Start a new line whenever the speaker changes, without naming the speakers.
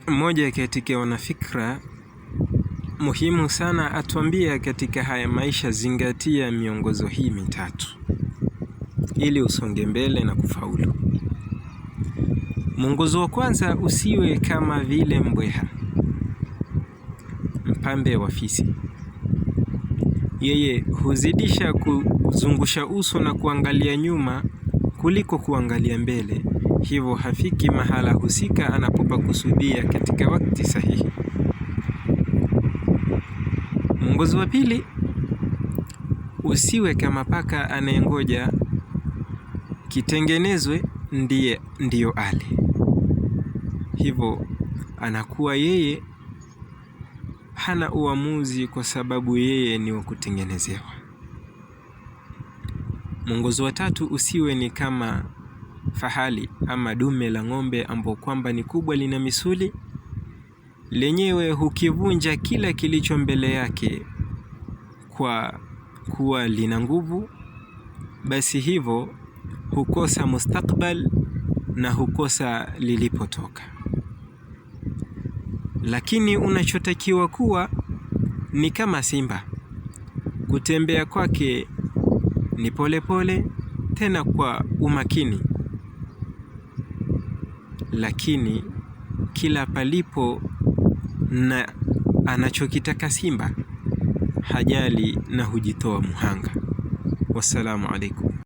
Mmoja katika wanafikra muhimu sana atuambia katika haya maisha, zingatia miongozo hii mitatu ili usonge mbele na kufaulu. Mwongozo wa kwanza, usiwe kama vile mbweha mpambe wa fisi. Yeye huzidisha kuzungusha uso na kuangalia nyuma kuliko kuangalia mbele, hivyo hafiki mahala husika anapopakusudia katika wakati sahihi. Mwongozo wa pili, usiwe kama paka anayengoja kitengenezwe ndiye ndiyo ale, hivyo anakuwa yeye hana uamuzi kwa sababu yeye ni wa kutengenezewa. Mwongozo wa tatu, usiwe ni kama fahali ama dume la ng'ombe ambao kwamba ni kubwa, lina misuli, lenyewe hukivunja kila kilicho mbele yake kwa kuwa lina nguvu, basi hivyo hukosa mustakbal na hukosa lilipotoka. Lakini unachotakiwa kuwa ni kama simba, kutembea kwake ni polepole pole, tena kwa umakini, lakini kila palipo na anachokitaka simba hajali na hujitoa muhanga. Wassalamu alaikum.